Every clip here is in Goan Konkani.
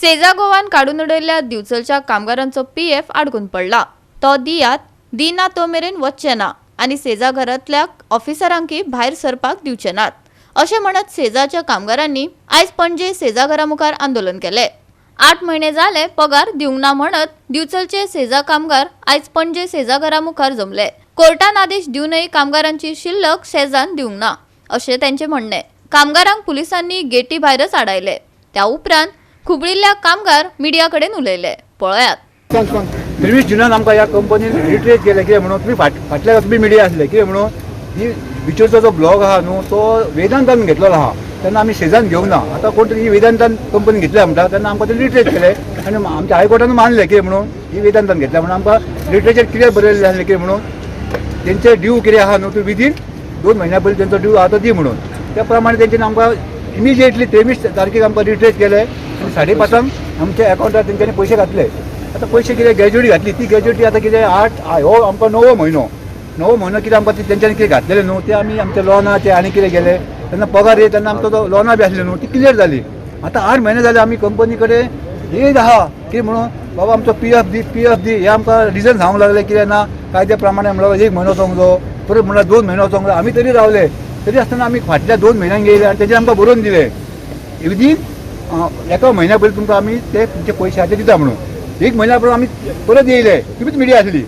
सेजा गोवान काडून उडयल्ल्या दिवचलच्या कामगारांचो पीएफ आडकून पडला. तो दियात दिना तो मेरेन वचचे ना आनी सेजा घरांतल्या ऑफिसरांकी भायर सरपाक दिवचे नात अशें म्हणत सेजाच्या कामगारांनी आयज पणजे सेजा घरा मुखार आंदोलन केलें. 8 म्हयने जाले पगार दिवंक ना म्हणत दिवचलचे सेजा कामगार आयज पणजे सेजा घरा मुखार जमले. कोर्टान आदेश दिवनय कामगारांची शिल्लक सेजान दिवंक ना अशें त्यांचे म्हणणें. कामगारांक पुलिसांनी गेटी भायरच आडायले. त्या उपरांत खुबळिल्ल्या कामगार मिडिया कडेन उलयले. पळयात. 23 जुनान आमकां ह्या कंपनीन रिट्रेस केलें. कितें म्हणून तुमी फाटल्या तुमी मिडिया आसले. कितें म्हणून ही बिचोरचो जो ब्लॉग आहा न्हू तो वेदांतान घेतलेलो आहा, तेन्ना आमी सेजान घेवंक ना. आतां कोण तरी ही वेदांतान कंपनी घेतल्या म्हणटा तेन्ना आमकां ते रिट्रेस केले आनी आमच्या हायकोर्टान मानलें. कितें म्हणून ही वेदांतान घेतल्या म्हणून आमकां लिटरेचर क्लियर बरयलें आसलें. कितें म्हणून तेंचे ड्यू कितें आहा न्हू तो विदीन 2 म्हयन्या पयलीं तेंचो ड्यू आहा तो दी म्हणून. त्या प्रमाणे तेंच्यांनी आमकां इमिजिएटली 23 तारखेक आमकां रिट्रेस केले आनी 5:30 आमच्या अकावंटार तेंच्यांनी पयशे घातले. आतां पयशे कितें ग्रॅज्युएटी घातली ती ग्रॅज्युएटी आतां कितें 8 हो आमकां णवो म्हयनो, णवो म्हयनो कितें आमकां ती तेंच्यांनी कितें घातलेलें न्हू ते आमी आमच्या लोनां ते आनी कितें गेले तेन्ना पगार येत तेन्ना आमचो तो लोनां बी आसली न्हू ती क्लियर जाली. आतां 8 म्हयने जाले आमी कंपनी कडेन येत आहा की म्हणून बाबा आमचो पी एफ दी, पी एफ दी. हे आमकां रिजन सांगूंक लागले कितें ना कायद्या प्रमाणे म्हणल्यार 1 म्हयनो वचोंक जायो, परत म्हणल्यार 2 म्हयनो वचोंक जायो. आमी तरी रावले, तरी आसतना आमी फाटल्या 2 म्हयन्यांक येयले आनी तेजेर आमकां बरोवन दिले विदीन एका म्हयन्या पयलीं तुमकां आमी ते तुमचे पयशे आहा ते दिता म्हणून. 1 म्हयन्या पयलीं आमी परत येयले, तुमीच मिडिया आसली.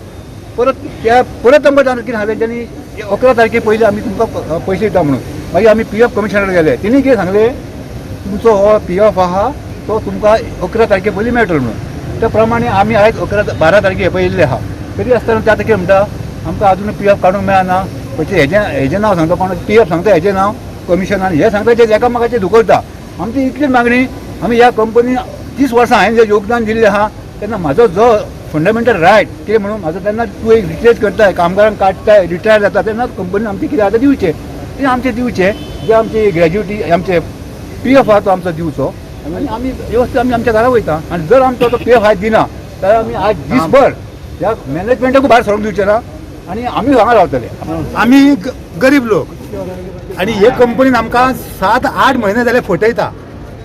परत त्या परत आमकां कितें सांगलें तेंच्यांनी 11 तारखे पयलीं आमी तुमकां पयशे दिता म्हणून. मागीर आमी पी एफ कमिशनर गेले, तेणी कितें सांगलें तुमचो हो पी एफ आहा तो तुमकां 11 तारखे पयलीं मेळटलो म्हणून. त्या प्रमाणे आमी आयज 11-12 तारखे पळय येयल्ले आहा. तरी आसतना ते आतां कितें म्हणटा आमकां आजून पी एफ काडूंक मेळना. पयशे हेजें नांव सांगता कोण पी एफ सांगता हेजें नांव कमिशन आनी हें सांगता तें एकामेकाचेर धुकलता. आमची इतली मागणी, आमी ह्या कंपनीन 30 वर्सां हांवें जें योगदान दिल्लें आहा तेन्ना म्हाजो जो फंडामेंटल रायट कितें म्हणून म्हाजो तेन्ना तूं एक रिट्रेस करताय, कामगारांक काडटाय, रिटायर जाता तेन्ना कंपनीन आमचें कितें आतां दिवचें तें आमचें दिवचें, जे आमची ग्रॅज्युटी आमचे पी एफ आहा तो आमचो दिवचो आनी आमी वेवस्थीत आमी आमच्या घरा वयता. आनी जर आमचो तो पी एफ आयज दिना जाल्यार आमी आज दीसभर ह्या मॅनेजमेंटाकूय भायर सरूंक दिवचे ना आनी आमी हांगा रावतले. आमी गरीब लोक आनी हे कंपनीन आमकां 7-8 म्हयने जाले फटयता.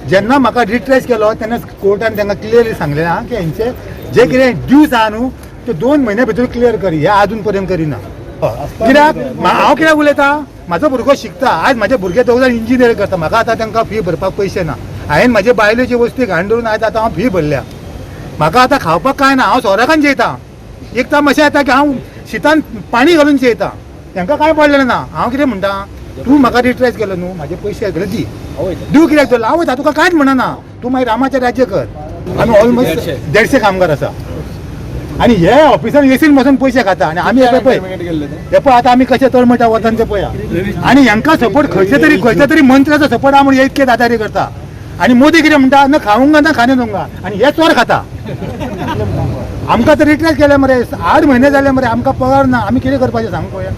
जेन्ना म्हाका रिट्रेस केलो तेन्ना कोर्टान तांकां क्लियरली सांगलें आहा की हेंचे जे कितें ड्यूज आहा न्हू ते 2 म्हयन्या भितर क्लियर करी. हे आजून पर्यंत करिना. कित्याक हांव कित्याक उलयता, म्हाजो भुरगो शिकता. आज म्हाजे भुरगे दोग जाण इंजिनियर करता. म्हाका आतां तांकां फी भरपाक पयशे ना. हांवें म्हाजे बायलेची वस्ती घाण दवरून आयज आतां हांव फी भरल्या. म्हाका आतां खावपाक कांय ना. हांव सोराकान जेयता. एक तर अशें येता की हांव शितान पाणी घालून जेयता. तांकां कांय पडलेलें ना. हांव कितें म्हणटा, तूं म्हाका रिट्रेस केलो न्हू, म्हाजे पयशे सगळे दी. दिव कित्याक तो हांव वयता, तुका कांयच म्हणना. तूं मागीर रामाचें राज्य कर. आमी ऑलमोस्ट 150 कामगार आसा आनी हे ऑफिसान एसीन बसून पयशे खाता. आनी आमी हे पळय हे पळय आतां आमी कशे तळमळटा वतान ते पळया. आनी हांकां सपोर्ट खंयच्या तरी मंत्र्याचो सपोर्ट आहा म्हणून हे इतके दादारी करता. आनी मोदी कितें म्हणटा, ना खाऊंगा ना खाने दूंगा, आनी हे चोर खाता. आमकां तर रिट्रेस केले मरे, 8 म्हयने जाले मरे, आमकां पगार ना. आमी कितें करपाचें सांग पळोवया.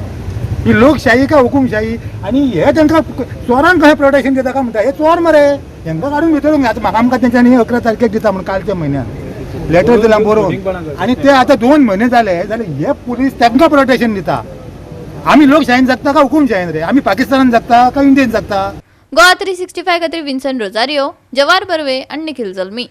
ही लोकशाही काय हुकुमशाही? आनी हे तांकां चोरांक कशें प्रोटेक्शन दिता काय म्हणटा. हे चोर मरे, हेंकां काडून भितर आतां म्हाका आमकां तेंच्यांनी 11 तारखेक दिता म्हणून कालच्या म्हयन्यान लेटर दिलां बरोवन. आनी ते आतां 2 म्हयने जाले जाल्यार हे पुलीस तांकां प्रोटेक्शन दिता. आमी लोकशाहीन जगता काय हुकुमशाहीन रे? आमी पाकिस्तानान जगता काय इंडियेन जगता? गोवा 365 खातीर विन्सन रोजारियो, जवार बर्वे आनी निखिल जल्मी.